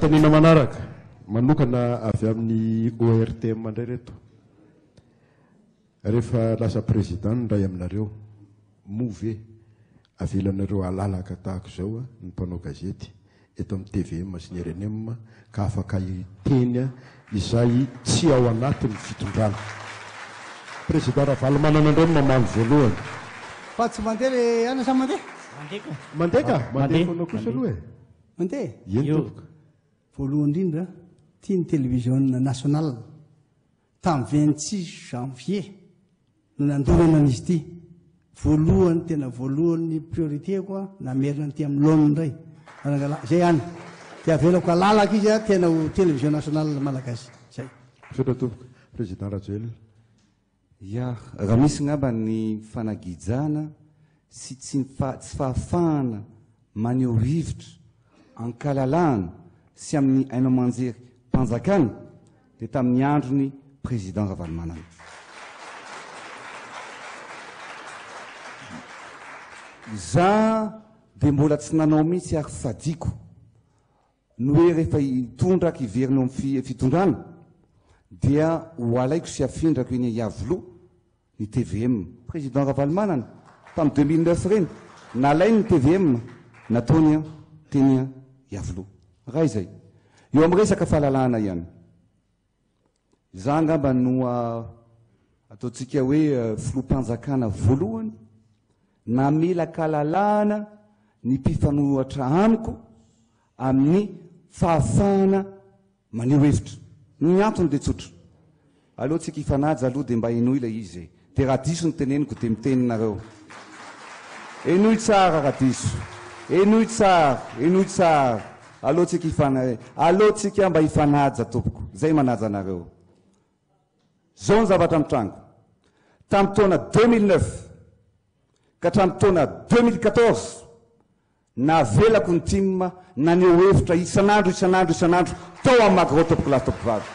Fanontaniana manaraka, manokana avy amin'ny ORTM indray ireto. Rehefa lasa président ny iray aminareo, moa ve avelanareo halalaka tahaka izao ny mpanao gazety eto amin'ny tvm sy ny rnm ka afaka hiteny izay tsy ao anatin'ny fitondrana? Président Ravalomanana indray no mamaly voalohany. Fa tsy mandeha le anona sa mandeha? Mandeha ka. Mandeha ka? Mandeha foana kosa aloha e. Mandeha? Eny tompoko. Voalohany indrindra, ity ny télévision nationale. Tamin'ny 26 janvier no nandorana an'izy ity. Voalohany, tena voalohany ny priorité-ko a, namerina an'ity amin'ny laoniny indray. Rangalah, zay ihany. Dia avelako halalaka izy a, tena ho télévision nationale malagasy. Zay. Misaotra tompoko. Président Rajoelina. Ya, raha misy ngamba ny fanagijana sy tsy tsy fahafahana maneho hevitra ankalalahana sy amin'ny haino aman-jery mpanjakana dia tamin'ny andron'ny Président Ravalomanana. Za dia mbola tsy nanao mihitsy ary fadiako Ny hoe rehefa hitondra ka hiverina eo amin'ny fitondrana dia ho alaiko sy hafindrako eny Iavoloha ny tvm. Président Ravalomanana tamin'ny 2009 ireny, nalainy ny tvm nataony teny Iavoloha. Raha izay. Eo amin'ny resaka fahalalahana ihany. Izaho angamba no ataontsika hoe filoham-panjakana voalohany namela kalalahana ny mpifanohatra amiko amin'ny fahafahana maneho hevitra. Ny antony dia tsotra. Aleo tsika hifanaja aloha dia mba henoy ilay izy e. Dia raha diso ny teneniko dia miteny nareo. Henoy tsara raha diso. Henoy tsara, henoy tsara. Aleo tsika hifana, aleo tsika mba hifanaja tompoko. Zay manaja anareo. Zao ny zavatra mitranga. Tamin'ny taona 2009 ka hatramin'ny taona 2014, Navelako ny tim naneho hevitra isan'andro isan'andro isan'andro tao amin'ny Magro tompokolahy tompokovavy.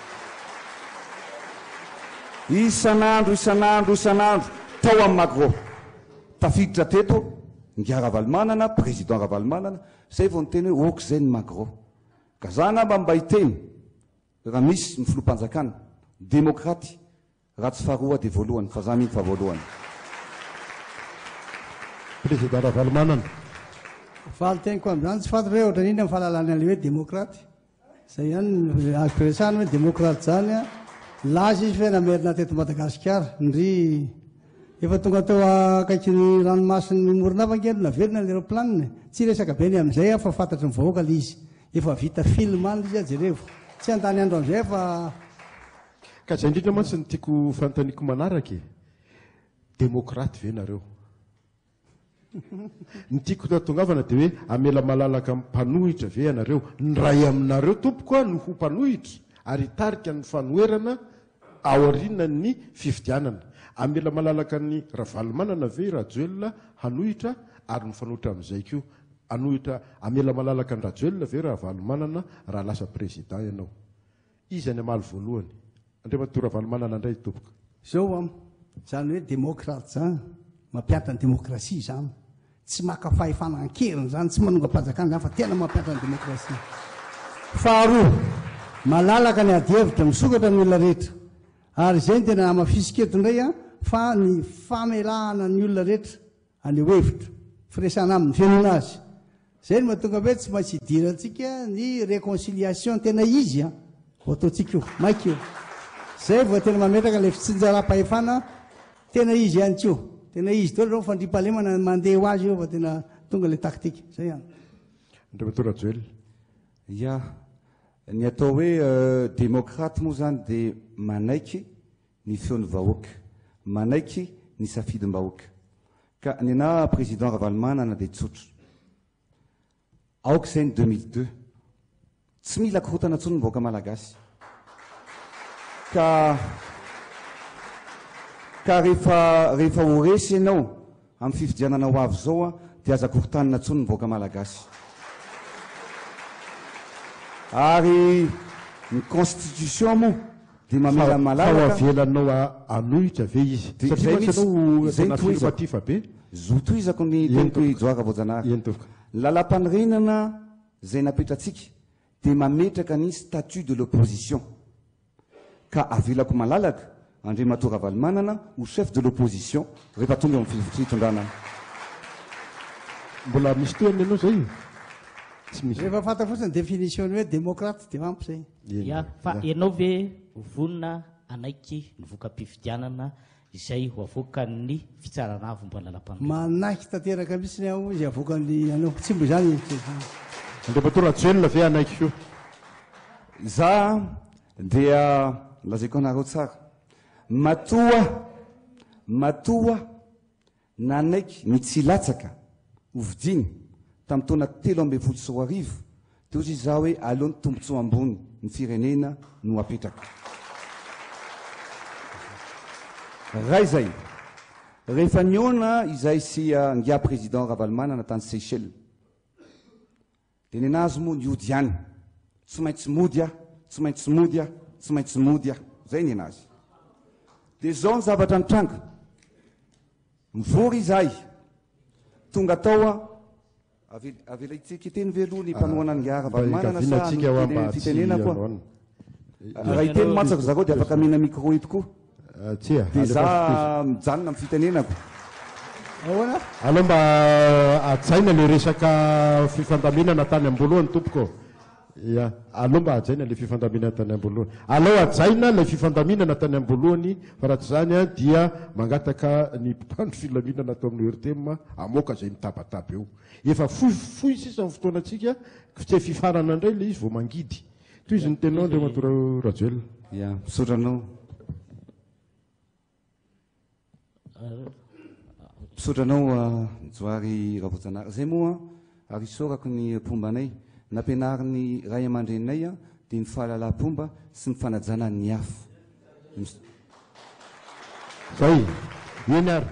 Isan'andro isan'andro isan'andro tao amin'ny Magro. Tafiditra teto Ingahy Ravalomanana, Président Ravalomanana, zay vao niteny hoe ok zay ny Magro. Ka za angamba mba hiteny raha misy ny filoham-panjakana demokraty Raha tsy faharoa dia voalohany fa za mino fa voalohany. Président Ravalomanana. Valin-teniko amin'izany tsy fantatro hoe ohatran'inona ny fahalalany an'ilay hoe démocrate. Izay ihany no azoko resahana hoe démocrate izany an. Nilaza izy hoe namerina teto Madagasikara. Ndry efa tonga teo akaikin'ny ranomasin'ny Morondava ange no naverina ny aeroplanina e. Tsy hiresaka be ny amin'izay aho fa fantatry ny vahoaka ilay izy. Efa vita film any ilay izy an, jerevo. Tsy handany andro amin'izay aho fa Ka izay indrindra mantsy no tiako fanontaniako manaraka e! Demokraty ve nareo? Ny tiako hatongavana dia hoe hamela malalaka ny mpanohitra ve ianareo? Ny iray aminareo tompoko a no ho mpanohitra ary hitarika ny fanoherana aorianan'ny fifidianana. Hamela malalaka an'i Ravalomanana ve i Rajoelina hanohitra ary mifanohitra amin'izay koa hanohitra hamela malalaka an-dRajoelina ve Ravalomanana raha lasa président ianao? Iza ny hamaly voalohany? Andriamatoa Ravalomanana indray tompoko. Zao an, zany hoe demokraty zany, mampiantra ny demokrasia izany, tsy maka fahefana ankeriny zany, tsy manongam-panjakana zany fa tena mampiantra ny demokrasia. Faharoa, malalaka ny ady hevitra, misokatra ny olona rehetra. Ary izay no tena hamafisiko eto indray an, fa ny famelahana ny olona rehetra Haneho hevitra, firesahana aminy, fihainoana azy. Izay no mahatonga hoe tsy maintsy hidirantsika ny réconciliation tena izy an! Vao ataontsika io, maika io. Izay vao tena mametraka ilay fitsinjaram-pahefana tena izy ihany koa. Tena izy daholo izao ny fandriampahalemana mandeha ho azy io fa tena tonga ilay tactique. Izay an! Andriamatoa Rajoelina. Ya, ny atao hoe démocrate moa izany dia manaiky ny feon'ny vahoaka, manaiky ny safidim-bahoaka. Ka nenà Président Ravalomanana dia tsotra. Aoka izay ny 2002. Tsy mila korontana intsony ny vahoaka malagasy. Ka ka rehefa rehefa ho resy ianao amin'ny fifidianana ho avy izao dia aza korontanina intsony ny vahoaka malagasy. Ary ny constitution moa Dia mamela malalaka. Fa ho avelanao hanohitra ve izy? Dia Satria izay mantsy mihitsy, ianao izay tena no tohizako. affirmatif be. Zo tohizako ny Eny teniko tompoko. Johara Voajanahary. Eny tompoko. Ny lalampanorenana izay napetratsika. dia mametraka ny statut de l'opposition. Ka avelako malalaka Andriamatoa Ravalomanana ho chef de l'opposition rehefa tonga eo amin'ny fitondrana. Mbola misy tohiny ianao zay? Tsy misy. Rehefa fanta fotsiny définition ny hoe démocrate dia ampy zay. Ya, fa ianao ve vonona hanaiky ny voka-pifidianana izay ho avoakan'ny Fitsarana Avo momba ny Lalàmpanorenana? Manaiky tanteraka mihitsy aho izay avoakan'ny anao. Tsy mbo izany e. Andriamatoa Rajoelina ve hanaiky koa? Za dia lazaiko anareo tsara, matoa, matoa Nanaiky ny tsy hilatsaka ho vidiana tamin'ny taona 2013 dia hozy izaho hoe aleo ny tombontsoa ambony ny firenena no apetraka. Ray izay, rehefa nihaona izahay sy Ingahy Président Ravalomanana tany Seychelles dia nenazy moa ny hody ihany, tsy maintsy mody aho, tsy maintsy mody aho, tsy maintsy mody aho, izay nenazy. Dia izao ny zavatra nitranga, mivory izahay, tonga tao aho, avela hiteny ve aloha ny mpanohana an'i Ravalomanana sa hanolo teny fitenenako aho? Raha hiteny mantsy ry zareo dia afaka mena micro eto koa. Tsia. Dia za mijanona amin'ny fitenenako. Ahoana? Aleo mba hajaina le resaka fifandaminana tany am-boalohany tompoko. Ya, aleo mba hajaina le fifandaminana tany am-boalohany. Aleo hajaina ilay fifandaminana tany am-boalohany fa raha tsy izany dia mangataka ny mpitandro filaminana ato amin'ny ORTM hamoaka izay mitabataba eo. Efa fohy fohy sisa ny fotoanantsika, tsy fifarana indray ilay izy vao mangidy. Tohizo ny teninao Andriamatoa Rajoelina. Ya, misaotra anao. Misaotra anao Johary Ravoajanahary. Zay moa ary isaorako ny mpomba anay. Nampianarin'ny ray aman-dreninay dia ny fahalalam-pomba sy ny fanajana ny hafa. Zay. Eny ary.